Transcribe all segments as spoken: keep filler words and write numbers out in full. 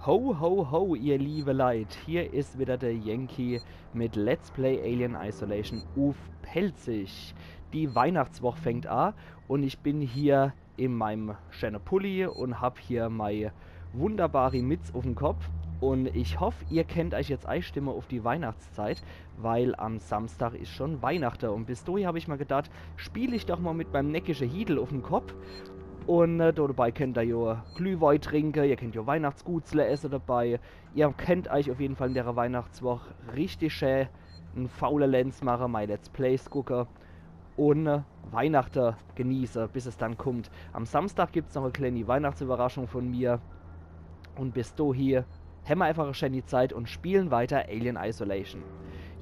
Ho, ho, ho, ihr liebe Leit. Hier is wieder der Yankee mit Let's Play Alien Isolation uff Pälzisch. Die Weihnachtswoch fängt a un ich bin hier in meinem schöne Pulli un hab hier mei wunderbari Mitz uffm Kopp. Un ich hoff, ihr kennt eich jetzt eistimme uff die Weihnachtszeit, weil am Samstag is schon Weihnachte. Un bis dohi hab ich ma gedacht, spiel ich doch ma mit meim neckische Hiedel uffm Kopp. Un, äh, do dabei kennt er jo Glühwoi trinke, ihr kennt jo Weihnachtsgutzle esse dabei. Ihr kennt eich uff jeden Fall in dere Weihnachtswoch richtig schä en faule Lenz mache, mei Let's Plays gucke un, äh, Weihnachte genieße, bis es dann kummt. Am Samstag gibt's noch e kleeni Weihnachtsüberraschung von mir. Un bis dohi hämmer einfach e schäni Zeit un spielen weiter Alien Isolation.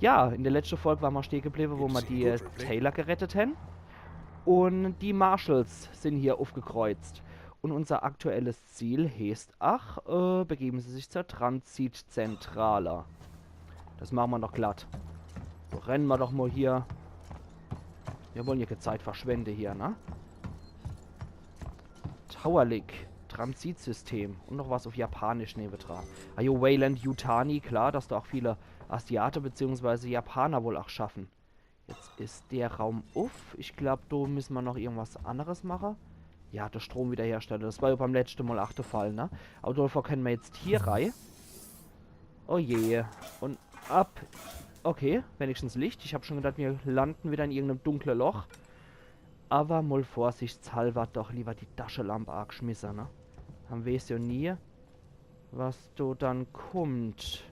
Ja, in der letschte Folg war ma steh gebliebe, wo ma die Taylor gerettet hän. Un die Marshals sin hier uffgekreuzt. Un unser aktuelles Ziel heeßt, ach, äh, begeben Sie sich zur Transitzentrale. Das mache ma doch glatt. So, renne ma doch mo hier. Mir wollen jo kee Zeit verschwende hier, ne? Tower Link, Transitsystem un noch was uff Japanisch newedra. Ajo, Weyland-Yutani, klar, dass do ach viele Asiate beziehungsweise Japaner wohl ach schaffe. Jetzt is der Raum uff. Ich glaub, do misse ma noch irgendwas anneres mache. Ja, de Strom wiederherstelle. Das war jo beim letschte Mol ach de Fall, ne? Aber dovor kenne ma jetzt hier rei. Oh je. Un ab. Okay, wenigstens Licht. Ich hab schon gedacht, mir lande wieder in irgendeinem dunkle Loch. Aber mol vorsichtshalber doch lieber die Taschelamp agschmisse, ne? Mer weeß jo nie, was do dann kummt.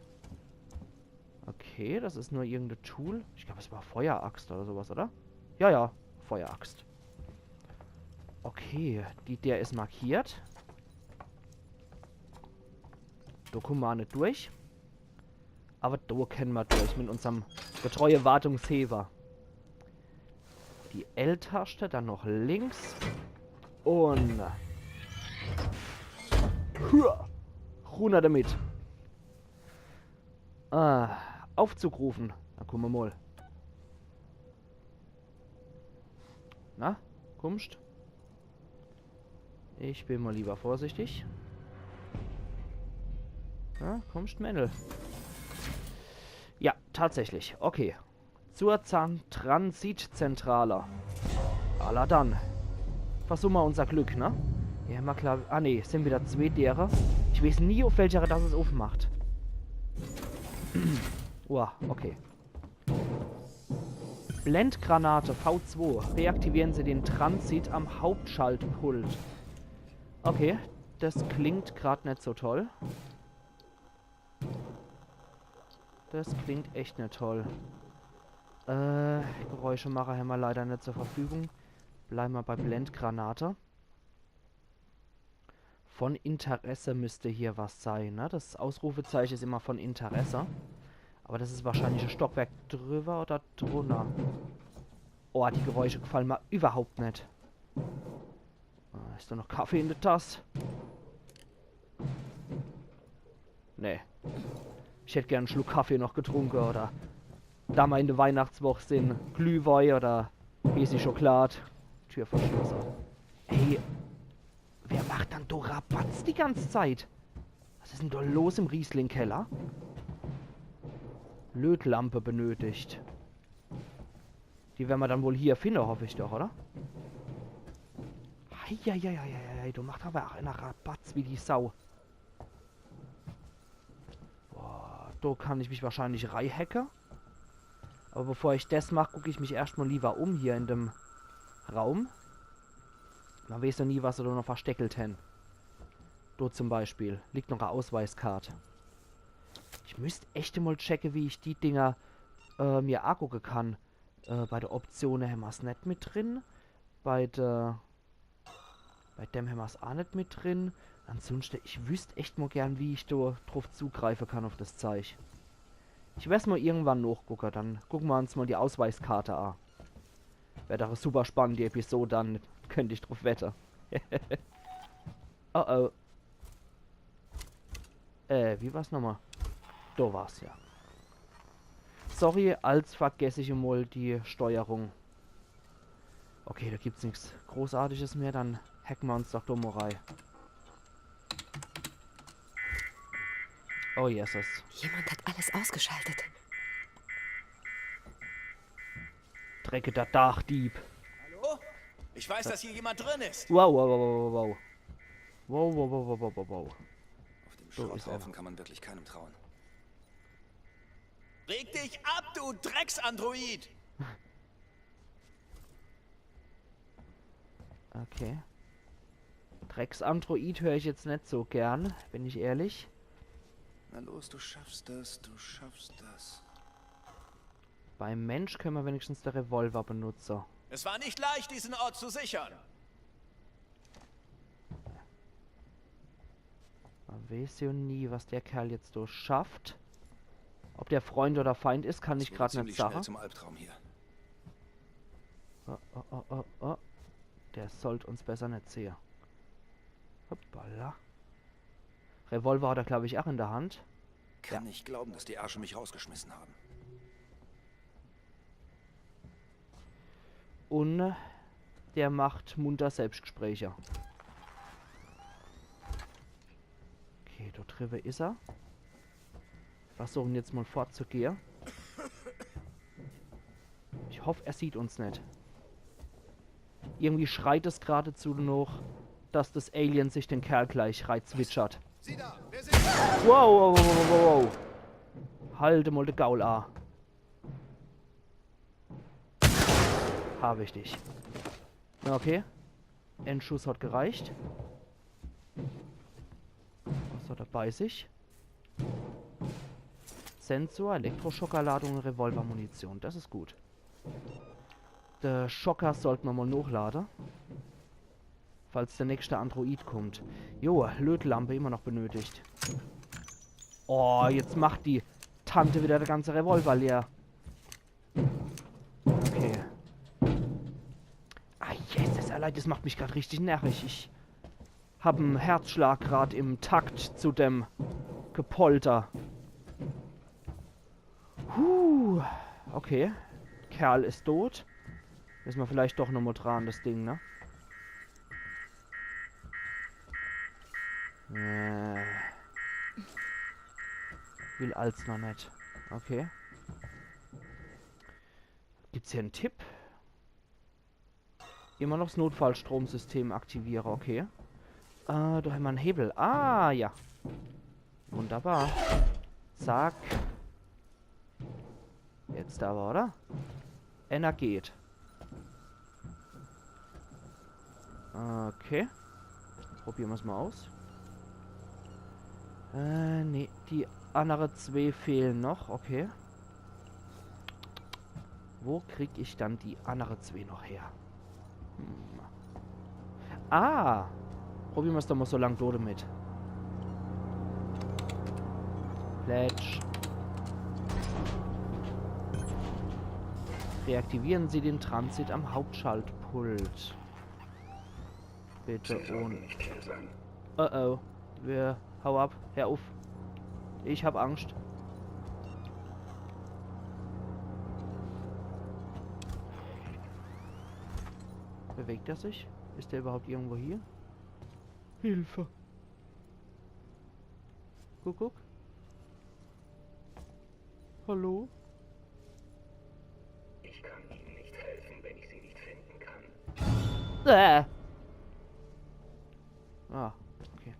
Okay, das is nur irgendein Tool. Ich glaub, es war Feueraxt oder sowas, oder? Ja, ja, Feueraxt. Okay, die, der is markiert. Do kumme ma net durch. Aber do kenne ma durch mit unserm getreue Wartungsheber. Die L-Taschte, dann noch links. Un hua, runner damit. Ah, Aufzug rufen. Na, kumm mol. Na, kummst? Ich bin mol lieber vorsichtig. Na, kummst, Männel? Ja, tatsächlich. Okay. Zur Zan-, Transitzentrale. Alla dann. Versuche ma unser Glück, ne? Ja, ma klar. Ah, nee, sin wieder zwee Deere. Ich weeß nie, uff welcher das es uffmacht. Uah, okay. Blendgranate V zwei. Reaktivieren Sie den Transit am Hauptschaltpult. Okay, das klingt grad net so toll. Das klingt echt net toll. Äh, Geräuschemacher hämmer leider net zur Verfügung. Bleiwe ma bei Blendgranate. Von Interesse müsste hier was sein, ne? Das Ausrufezeiche is immer von Interesse. Aber das is wahrscheinlich e Stockwerk drüber oder drunner. Oh, die Geräusche gefallen ma überhaupt net. Ah, is do noch Kaffee in de Tass? Nee. Ich hätt gern en Schluck Kaffee noch getrunke oder, da ma in de Weihnachtswoch sin, Glühwoi oder heißi Schokolad. Tür verschlosse. Ey, wer macht dann do Rabatz die ganze Zeit? Was is denn do los im Riesling-Keller? Lötlampe benötigt. Die werre ma dann wohl hier finne, hoff ich doch, oder? Eieieiei, do macht aber ach ener Rabatz wie die Sau. Boah, do kann ich mich wahrscheinlich reihacke. Aber bevor ich des mach, guck ich mich erscht mol lieber um hier in dem Raum. Ma weeß jo nie, was se do noch versteckelt hen. Do zum Beispiel liegt noch e Ausweiskart. Ich müsst echt mol checke, wie ich die Dinger, äh, mir agucke kann. Äh, bei de Optione hämmer's net mit drin. Bei de, bei dem hämmer's aa net mit drin. Ansunschte, ich wüsst echt mol gern, wie ich do druff zugreife kann uff des Zeich. Ich werd's mol irgendwann nochgucke, dann gucke ma uns mol die Ausweiskarte a. Wär doch e super spannende Episode, dann könnt ich druff wette. Oh oh. Äh, wie war's nochmol? Do war's ja. Sorry, als vergess ich emol die Steuerung. Okay, do gibt's nix Großartiges mehr, dann hacke ma uns doch do mol rei. Oh Jesus. Jemand hat alles ausgeschaltet. Dreckiger Dachdieb. Hallo? Ich weiß, dass hier jemand drin ist. Wow, wow, wow, wow, wow. Wow, wow, wow, wow, wow, wow, wow. Auf dem So ist er. Schrotthaufen kann man wirklich keinem trauen. Reg dich ab, du Drecksandroid! Okay. Drecksandroid höre ich jetzt nicht so gern, bin ich ehrlich. Na los, du schaffst das, du schaffst das. Beim Mensch können wir wenigstens den Revolver benutzen. Es war nicht leicht, diesen Ort zu sichern. Man weiß ja nie, was der Kerl jetzt so schafft. Ob der Freund oder Feind ist, kann ich Wurde gerade ziemlich nicht schnell sagen. Zum Albtraum hier. Oh, oh, oh, oh, oh. Der sollt uns besser nicht sehen. Hoppala. Revolver hat er, glaube ich, auch in der Hand. Kann nicht glauben, dass die Ärsche mich rausgeschmissen haben. Und der macht munter Selbstgespräche. Okay, da drüben ist er. Versuchen jetzt mal fortzugehen. Ich hoffe, er sieht uns nicht. Irgendwie schreit es geradezu noch, dass das Alien sich den Kerl gleich reizwitschert. Sieh da, wer sind Sie? Wow, wow, wow, wow, wow, wow. Halt mal de Gaul a. Hab ich dich. Okay. Ein Schuss hat gereicht. Was hat er bei sich? Sensor, Elektroschockerladung, Revolvermunition. Das ist gut. Der Schocker sollte man mal nochlade. Falls der nächste Android kommt. Jo, Lötlampe immer noch benötigt. Oh, jetzt macht die Tante wieder der ganze Revolver leer. Okay. Ah, Jesus, allein das macht mich gerade richtig närrisch. Ich hab einen Herzschlag gerade im Takt zu dem Gepolter. Huh, okay. Kerl ist tot. Müssen wir vielleicht doch nochmal dran, das Ding, ne? Äh. Will als noch nicht. Okay. Gibt's hier einen Tipp? Immer noch das Notfallstromsystem aktiviere, okay. Äh, da haben wir einen Hebel. Ah, ja. Wunderbar. Zack. Jetzt aber, oder? Einer geht. Okay. Probieren wir's mal aus. Äh, nee, die andere zwei fehlen noch. Okay. Wo krieg ich dann die andere zwei noch her? Hm. Ah! Probieren wir's doch mal so lang durch damit. Plätsch. Reaktivieren Sie den Transit am Hauptschaltpult. Bitte ohne. Oh oh. Wir, hau ab. Hör auf. Ich hab Angst. Bewegt er sich? Ist er überhaupt irgendwo hier? Hilfe. Guck, guck. Hallo? Ich kann Ihnen nicht helfen, wenn ich Sie nicht finden kann. Äh. Ah, okay.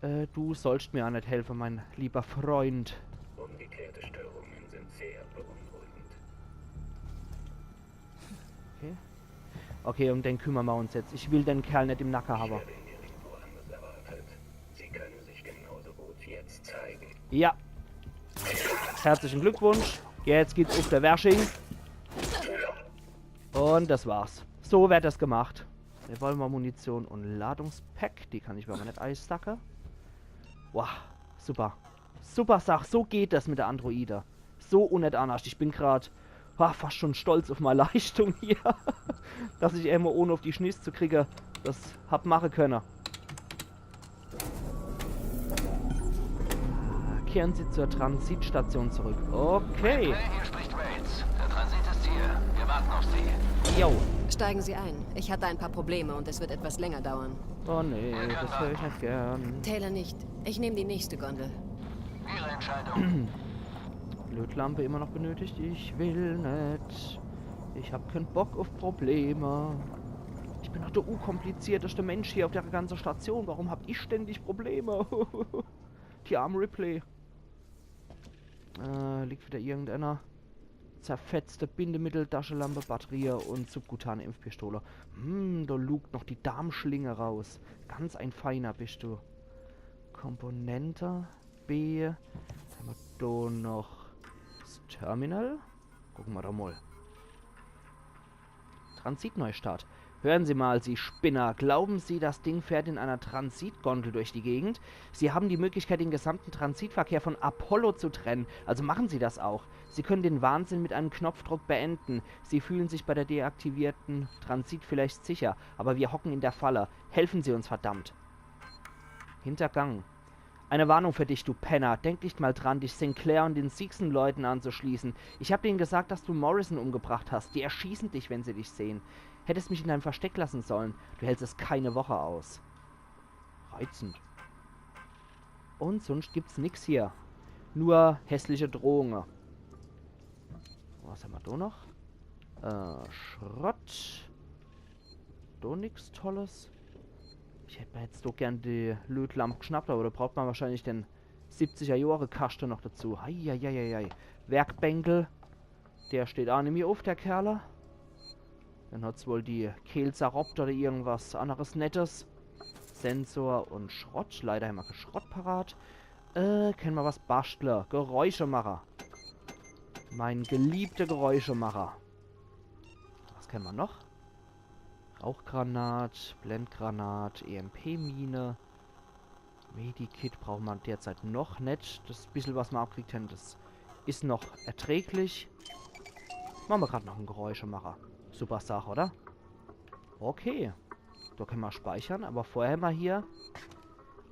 Äh, du sollst mir auch nicht helfen, mein lieber Freund. Ungeklärte Störungen sind sehr beunruhigend. Okay. Okay, um den kümmern wir uns jetzt. Ich will den Kerl nicht im Nacken haben. Ich werde ihn nirgendwo anders erwartet. Sie können sich genauso gut jetzt zeigen. Ja. Herzlichen Glückwunsch. Jetzt geht's auf der Wersching. Und das war's. So wird das gemacht. Revolvermunition und Ladungspack. Die kann ich mir aber nicht einsacke. Wow, super. Super Sach. So geht das mit der Androide. So und nicht anders. Ich bin grad, ah, fast schon stolz auf meine Leistung hier. Dass ich immer ohne auf die Schniss zu kriege, das hab machen können. Kehren Sie zur Transitstation zurück. Okay. Hey, hier spricht Waits. Der Transit ist hier. Wir warten auf Sie. Yo. Steigen Sie ein. Ich hatte ein paar Probleme und es wird etwas länger dauern. Oh nee, das höre ich nicht gern. Taylor nicht. Ich nehme die nächste Gondel. Lötlampe immer noch benötigt. Ich will net. Ich hab kein Bock auf Probleme. Ich bin doch der unkomplizierteste Mensch hier auf der ganzen Station. Warum hab ich ständig Probleme? Die arme Ripley. Äh, liegt wieder irgendeiner. Zerfetzte Bindemittel, Taschelampe, Batterie und subkutane Impfpistole. Hm, da lugt noch die Darmschlinge raus. Ganz ein Feiner bist du. Komponente B. Dann haben wir da noch das Terminal. Gucken wir da mal. Transitneustart. Hören Sie mal, Sie Spinner. Glauben Sie, das Ding fährt in einer Transitgondel durch die Gegend? Sie haben die Möglichkeit, den gesamten Transitverkehr von Apollo zu trennen. Also machen Sie das auch. Sie können den Wahnsinn mit einem Knopfdruck beenden. Sie fühlen sich bei der deaktivierten Transit vielleicht sicher, aber wir hocken in der Falle. Helfen Sie uns, verdammt. Hintergang. Eine Warnung für dich, du Penner. Denk nicht mal dran, dich Sinclair und den Seegson-Leuten anzuschließen. Ich hab denen gesagt, dass du Morrison umgebracht hast. Die erschießen dich, wenn sie dich sehen. Hättest mich in deinem Versteck lassen sollen. Du hältst es keine Woche aus. Reizend. Und sonst gibt's nix hier. Nur hässliche Drohungen. Was haben wir da noch? Äh, Schrott. Da nix Tolles. Ich hätt mir jetzt doch gern die Lötlamp geschnappt, aber da braucht man wahrscheinlich den siebziger Jahre Kaschte noch dazu. Eieieiei. Werkbänkel. Der steht auch nimmi auf, der Kerle. Dann hat's wohl die Kehlsaropter oder irgendwas anderes Nettes. Sensor und Schrott. Leider haben wir kein Schrott parat. Äh, können wir was bastle? Geräuschemacher. Mein geliebter Geräuschemacher. Was können wir noch? Rauchgranat, Blendgranat, E M P-Mine. Medikit brauchen wir derzeit noch net. Das bissel, was wir abkriegt haben, das is noch erträglich. Machen wir grad noch en Geräuschemacher. Super Sache, oder? Okay. Da können wir speichern, aber vorher mal hier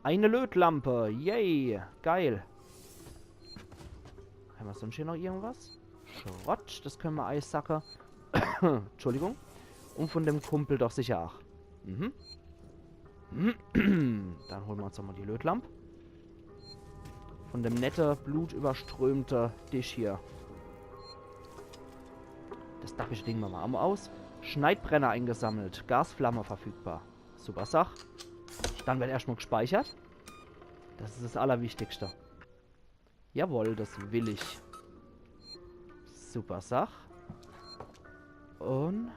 eine Lötlampe. Yay. Geil. Haben wir sonst hier noch irgendwas? Schrott, das können wir eisacke. Entschuldigung. Und von dem Kumpel doch sicher auch. Mhm. Dann holen wir uns nochmal die Lötlamp. Von dem nette, blutüberströmte Disch hier. Das dabbische Ding machen wir auch mal aus. Schneidbrenner eingesammelt. Gasflamme verfügbar. Super Sach. Dann wird erstmal gespeichert. Das is das Allerwichtigste. Jawohl, das will ich. Super Sach. Und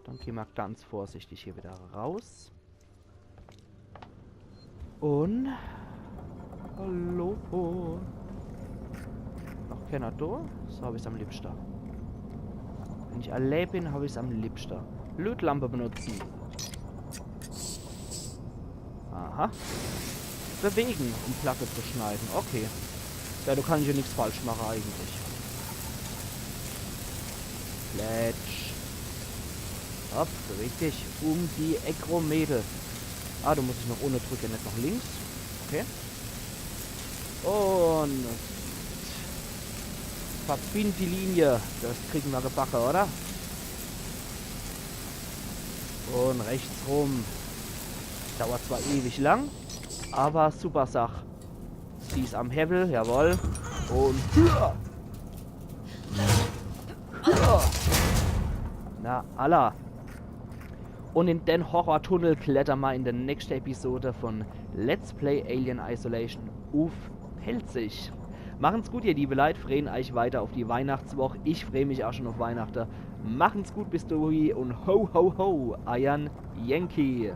dann gehen wir ganz vorsichtig hier wieder raus. Und hallo. Noch keiner da? So hab ich's am liebsten. Wenn ich allein bin, hab ich's am liebsten. Lötlampe benutzen. Aha. Bewegen, um Platte zu schneiden. Okay. Ja, da kann ich ja nix falsch machen eigentlich. Plätsch. Hopp, beweg dich um die Eck rum, Mädel. Ah, da muss ich noch unne drücke, net noch links. Okay. Und verbind die Linie. Das kriegen wir gebacke, oder? Und rechts rum. Dauert zwar ewig lang, aber super Sach. Sie is am Hewel, jawohl. Und na, alla. Und in den Horrortunnel kletter ma in der nächsten Episode von Let's Play Alien Isolation uff Pälzisch. Machen's gut, ihr liebe Leit, freuen euch weiter auf die Weihnachtswoch. Ich freu mich auch schon auf Weihnachten. Machen's gut bis dohi und ho, ho, ho, eiern Yankee.